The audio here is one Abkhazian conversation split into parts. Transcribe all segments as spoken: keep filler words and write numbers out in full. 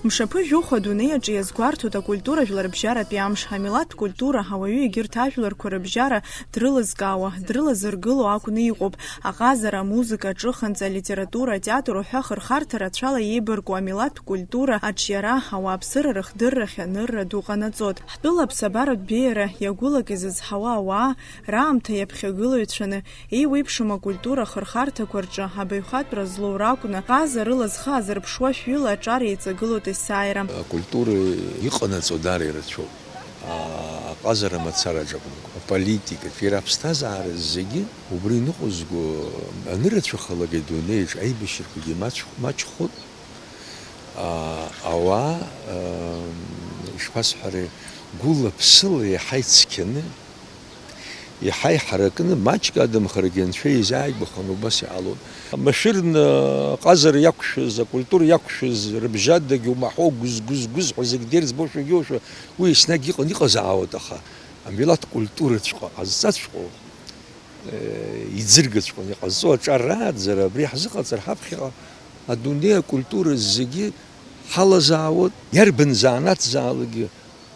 Мшаԥы жәохә адунеи аҿы иазгәарҭоит акультура жәларбжьаратәи амш. Амилаҭтә культура ауаҩы егьырҭ ажәларқәа рыбжьара дрылызкаауа, дрылазыргыло акәны иҟоуп. Аҟазара, амузыка, аҿыханҵа, алитература, атеатр уҳәа хырхарҭа рацәала еибарку амилаҭтә культура аҿиара, ауааԥсыра рыхдыррахь анырра ду ҟанаҵоит. Ҳтәыла аԥсабаратә беиара иагәылак изызҳауа ауаа, раамҭа иаԥхьагылаҩцәаны, еиуеиԥшым акультура ахырхарҭақәа рҿы абаҩхатәра злоу ракәны, ҟаза рыла зхы азырԥшуа шәҩыла аҿар еиҵагылоуп есааира. Акультура иҟанаҵо даара ирацәоуп. А-, аҟазара мацараҿ акәымкәа, аполитикаҿ, иара аԥсҭазаара зегьы убри иныҟәызго анырацәахалак адунеиаҿ аибашьрақәагьы маҷ-, маҷхоит. А-, ауаа, ам, ишԥасҳәари, гәыла-ԥсыла еиҳа ицқьаны, еиҳа иҳаракны, маҷк адамхаргьы анцәа изааигәахан убас иҟалоит. Машәырны аҟазара иақәшәаз, акультура иақәшәаз, рыбжьадагь умаҳәо, гәыз-гәыз-гәыз ҳәа зегь дерзбошәагьы ушәа, уи еснагь иҟан, иҟазаауеит, аха амилаҭ культураҵәҟьа ҟазҵаҵәҟьоу, э, иӡыргаҵәҟьаны иҟазҵо аҿар рааӡара абри ҳзыҟаҵар ҳаԥхьаҟа адунеи акультура зегьы ҳалазаауеит, иарбан занааҭзаалакгьы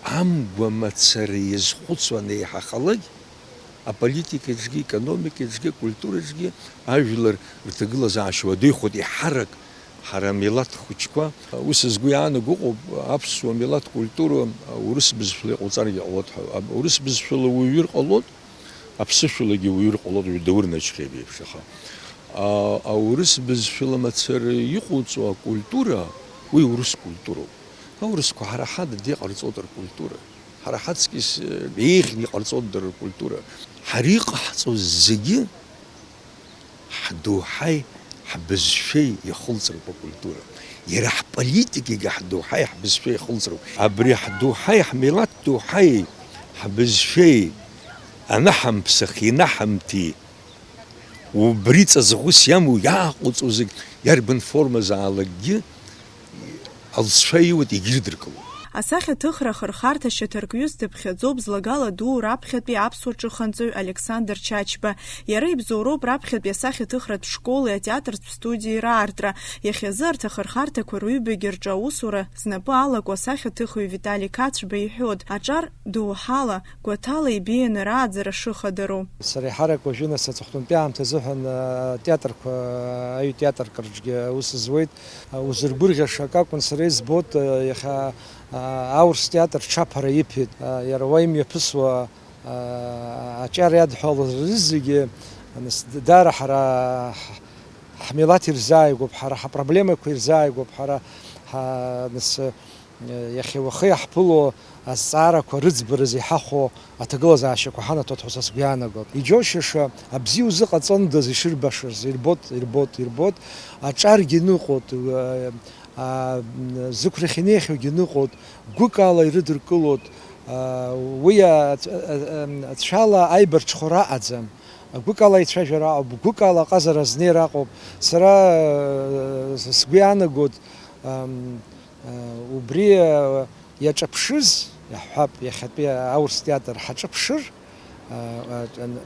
амгәа мацара иазхәыцуа анеиҳахалак, аполитикаҿгьы, аекономикаҿгьы, акультураҿгьы ажәлар рҭагылазаашьа уадаҩхоит еиҳарак ҳара амилаҭ хәыҷқәа. Ус сгәы иаанаго ыҟоуп, аԥсуа милаҭ культура урыс бызшәала иҟауҵаргьы ҟалоит ҳәа. Урыс бызшәала уҩыр ҟалоит, аԥсышәалагьы уҩыр ҟалоит, Даур Начхеиба иеиԥш, аха, а, аурыс бызшәала мацара иҟоуҵо акультура, уи урыс культуроуп. Аурысқәа ҳара ҳада иҟарҵоит ркультура. Ҳара ҳаҵкьыс, э, еиӷьны иҟарҵоит дара ркультура. Ҳара иҟаҳҵо зегьы ҳдоуҳаи ҳбызшәеи иахылҵроуп акультура. Иара ҳполитикагьы ҳдоуҳаи ҳбызшәеи иахылҵроуп. Абри ҳдоуҳаи, ҳмилаҭ доуҳаи ҳбызшәеи анаҳамԥсахи, инаҳамҭи, убри ҵаҵӷәыс иамоу иааҟәыҵуа зегь, иарбан формазаалакгьы алҵшәа иуеит, егьырдыркылоит. Асахьаҭыхра ахырхарҭа шьаҭаркҩыс дыԥхьаӡоуп злагала дуу раԥхьатәи аԥсуа ҿыханҵаҩ Александр Чачба. Иара ибзоуроуп раԥхьатәи асахьаҭыхратә школи атеатртә студиеи раартра. Иахьазы арҭ ахырхарҭақәа рыҩбагьы рҿы аусура знапы алаку асахьаҭыхҩы Витали Қацәба иҳәоит, аҿар доуҳала, гәаҭала ибеианы рааӡара шыхадароу. Сара еиҳарак уажәы, нас, аҵыхәтәантәи аамҭа азыҳәан, атеатрқәа, аҩ театр кырҿгьы аус зуеит. Узыргәырӷьаша акакәын, сара избоит, иахьа, аурс театр ҽаԥара иԥеит. Иара уа имҩаԥысуа аҿар иадҳәалаз зегьы, нас, даара ҳара ҳ-, ҳмилаҭ ирзааигәоуп, ҳара ҳапроблемақәа ирзааигәоуп, ҳара ҳа-, нас, Иахьа уахы иаҳԥыло азҵаарақәа рыӡбараз иҳахәо аҭагылазаашьақәа ҳанаҭоит ҳәа са сгәы иаанагоит. Иџьоушьаша, абзиа узыҟаҵондаз ишырбашаз, ирбоит, ирбоит, ирбоит, аҿаргьы ныҟәоит, а, а, зықәрахь инеихьоугьы ныҟәоит, гәыкала ирыдыркылоит, а, уи ацә-, а, а, ацәала аибарҽхәара аҟаӡам. Гәыкала аицәажәара аҟоуп, гәыкала аҟазара азнеира аҟоуп. Сара, а, сгәы иаанагоит, ам, Убри иаҿаԥшыз, иаҳҳәап, иахьатәи аурыс театр ҳаҿыԥшыр,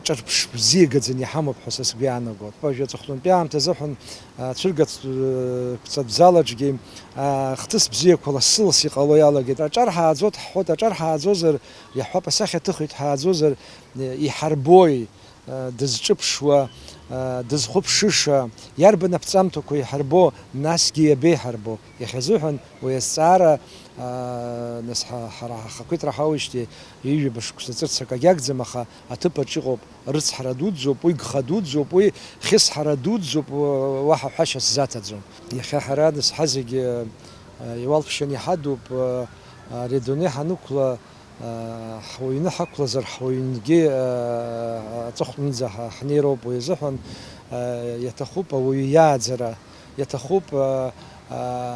ҿырԥш бзиагаӡаны иҳамоуп ҳәа са сгәы иаанагоит. Уажәы аҵыхәтәантәи аамҭазы ҳәа ацәыргатә залаҿгьы хҭыс бзиақәа лассы-ласс иҟало иалагеит. Аҿар ҳааӡоит ҳҳәоит, аҿар ҳааӡозар, иаҳҳәап, асахьа аҭыхҩы дҳааӡозар, иҳарбои? Дызҿыԥшуа, дызхәыԥшыша, иарбан аԥҵамҭақәа иҳарбо, насгьы иабеиҳарбо? Иахьазыҳәан уи азҵаара, нас, ҳа-, ҳара ҳахақәиҭра ҳауижьҭеи ҩажәаба шықәса ҵәырцак агьагӡам, аха аҭыԥ аҿы иҟоуп, рыцҳара дуӡӡоуп, уи гха дуӡӡоуп, уи хьысҳара дуӡӡоуп, уа-, уаҳа ҳәашьа сзаҭаӡом. Иахьа ҳара, нас, ҳазегьы, иуалԥшьаны иҳадуп, ари адунеи ҳанықәла, Ҳуаҩны ҳақәлазар, ҳуаҩнгьы аҵыхәтәанӡа ҳа-, ҳнеироуп. Уи азыҳәан, иаҭахуп ауаҩы иааӡара, иаҭахуп,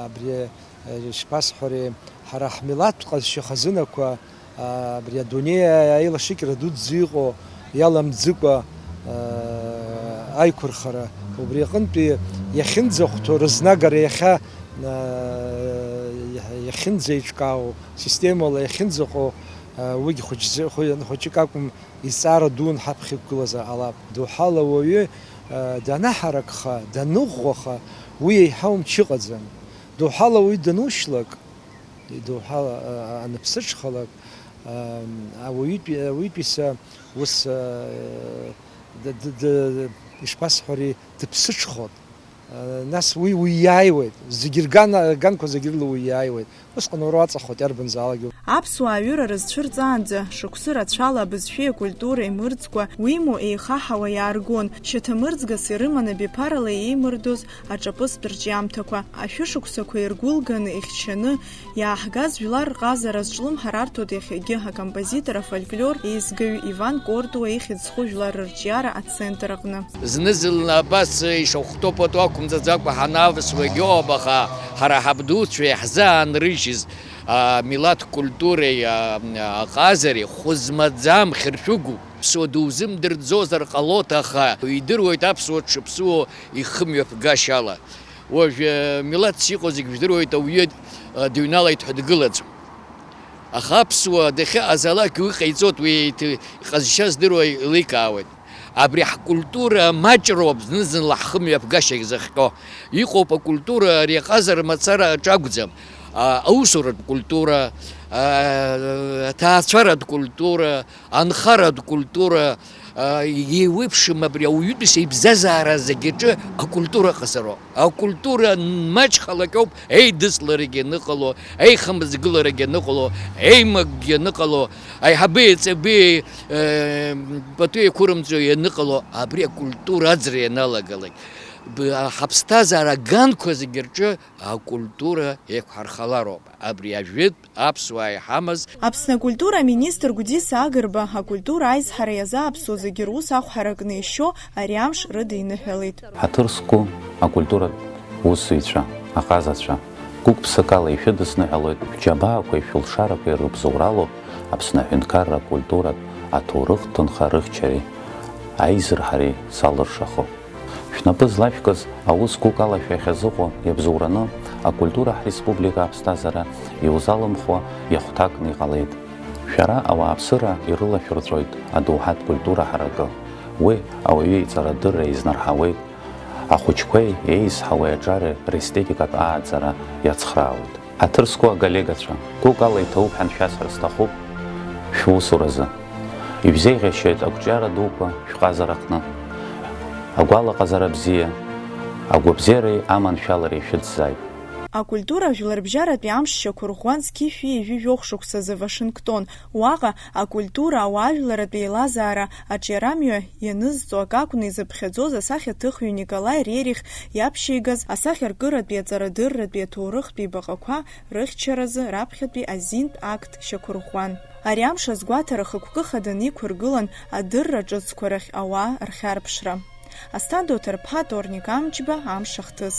абри, ишԥасҳәари, ҳара ҳмилаҭтә ҟазшьа хазынақәа, абри адунеи аилашыкьра дуӡӡа иҟоу, иаламӡыкәа, аа, аиқәырхара, убри аҟынтәи иахьынӡахәҭоу рызнагара иахьа, аа, иахьынӡеиҿкаау, системала иахьынӡаҟоу, аа, уигь хәыҷзы-, хәы-, хәыҷык акәым, изҵаара дуун ҳаԥхьа иқәгылазар ҟалап. Доуҳала ауаҩы, аа, данаҳаракха, даныӷәӷәаха, уи еиҳа умч ыҟаӡам. Доуҳала ауаҩы данушьлак, Идоуҳала, а, аныԥсыҽхалак, а, ауаҩытәи, ауаҩытәыҩса ус, а, д-, д-, д-, ишԥасҳәари, дыԥсыҽхоит. А, нас уи уиааиуеит, зегьы рган-, рганқәа зегьы рыла уиааиуеит. Усҟан уара уаҵахоит, иарбанзаалакгьы. Аԥсуаа аҩыра рызцәырҵаанӡа, шықәсы рацәала абызшәеи акультуреи мырӡкәа, уимоу еихаҳауа иааргон, шьаҭамырӡгас ирыман абиԥарала еимырдоз аҿаԥыцтә рҿиамҭақәа, ашәышықәсақәа иргәылганы ихьчаны, иааҳгаз жәлар рҟазара зҿлымҳара арҭоит иахьагьы акомпозитор, афольклор еизгаҩ Иван Кортуа ихьӡ зху жәлар рырҿиара ацентр аҟны. Зны-зынла абас ишахәҭоу пату ақәымҵаӡакәа ҳанавсуагь ыҟоуп, аха ҳара ҳабдуцәа иаҳзаанрыжьыз амилаҭ культуреи, а, аҟазареи хәы змаӡам хьыршәыгуп. Аԥсуа дузымдырӡозар ҟалоит, аха идыруеит аԥсуа дшыԥсуоу ихымҩаԥгашьала. Уажә, э, милаҭс иҟоу зегь жәдыруеит, ауаҩы, э, дыҩналеит ҳәа дгылаӡом. Аха аԥсуа дахьыҟазаалак уи ҟаиҵоит, уи иҭ-, иҟазшьа здыруа еиликаауеит. Абри ҳкультура маҷроуп зны-зынла ҳхымҩаԥгашьагь зыхҟьо. Иҟоуп акультура, ари аҟазара мацара аҿы акәӡам. А, аусуратә культура, а, аҭаацәаратә культура, анхаратә культура, а, еиуеиԥшым абри ауаҩытәыҩса ибзазаара зегь аҿы акультура ҟазароуп. Акультура маҷхалак ауп еидысларагьы аныҟало, еихамыӡгыларагьы аныҟало, еимакгьы аныҟало, аиҳаби аҵаби, э, пату еиқәырымҵо ианыҟало, абри акультура аӡра ианалагалак, б-, ҳаԥсҭазаара аганқәа зегьы рҿы акультура еиқәҳархалароуп. Абри ажәытә аԥсуаа иҳамаз. Аԥсны акультура аминистр Гәдиса Агрба акультура аизҳара иазааԥсо зегьы рус ахәҳаракны ишьо ари амш рыдиныҳәалеит. Ҳаҭыр зқәу акультуратә усзуҩцәа, аҟазацәа, гәык-ԥсыкала ишәыдысныҳәалоит, шәџьабаақәеи шәылшарақәеи рыбзоуралоуп Аԥсны аҳәынҭқарра акультуратә аҭоурыхтә ҭынха рыхьчареи аизырҳареи салыршахо. Шәнапы злашәкыз аус гәыкала шәахьазыҟоу иабзоураны, акультура ҳреспублика аԥсҭазаара иузалымхуа иахәҭакны иҟалеит. Шәара ауааԥсыра ирылашәырҵоит адоуҳатә культура ҳаракы. Уи ауаҩы иҵарадырра изнарҳауеит, ахәыҷқәеи еизҳауеи аҿареи рестетикатә ааӡара иацхраауеит. Ҳаҭыр зқәу аколлегацәа, гәыкала иҭабуп ҳәа шәасҳәар сҭахуп шәусуразы. Ишәзеиӷьасшьоит ақәҿиара дуқәа шәҟазара аҟны. Агәалаҟазара бзиа, агәабзиареи аманшәалареи шәыцзааит. Акультура жәларбжьаратәи амш шьақәырӷәӷәан зқьи шәи ҩажәи жәохә шықәсазы Вашингтон. Уаҟа акультура ауаажәларратә еилазаара аҿиарамҩа ианызҵо акы акәны изыԥхьаӡоз асахьаҭыхҩы Николаи Рерих иаԥшьигаз асахьаркыратәи аҵарадырратәи аҭоурыхтәи баҟақәа рыхьчаразы раԥхьатәи азинтә акт шьақәырӷәӷәан. Ари амш азгәаҭара хықәкы хаданы иқәыргылан адырра ҿыцқәа рахь ауаа рхьарԥшра. Асҭанда Оҭарԥҳа, Торник Амҷба, Амш ахҭыс.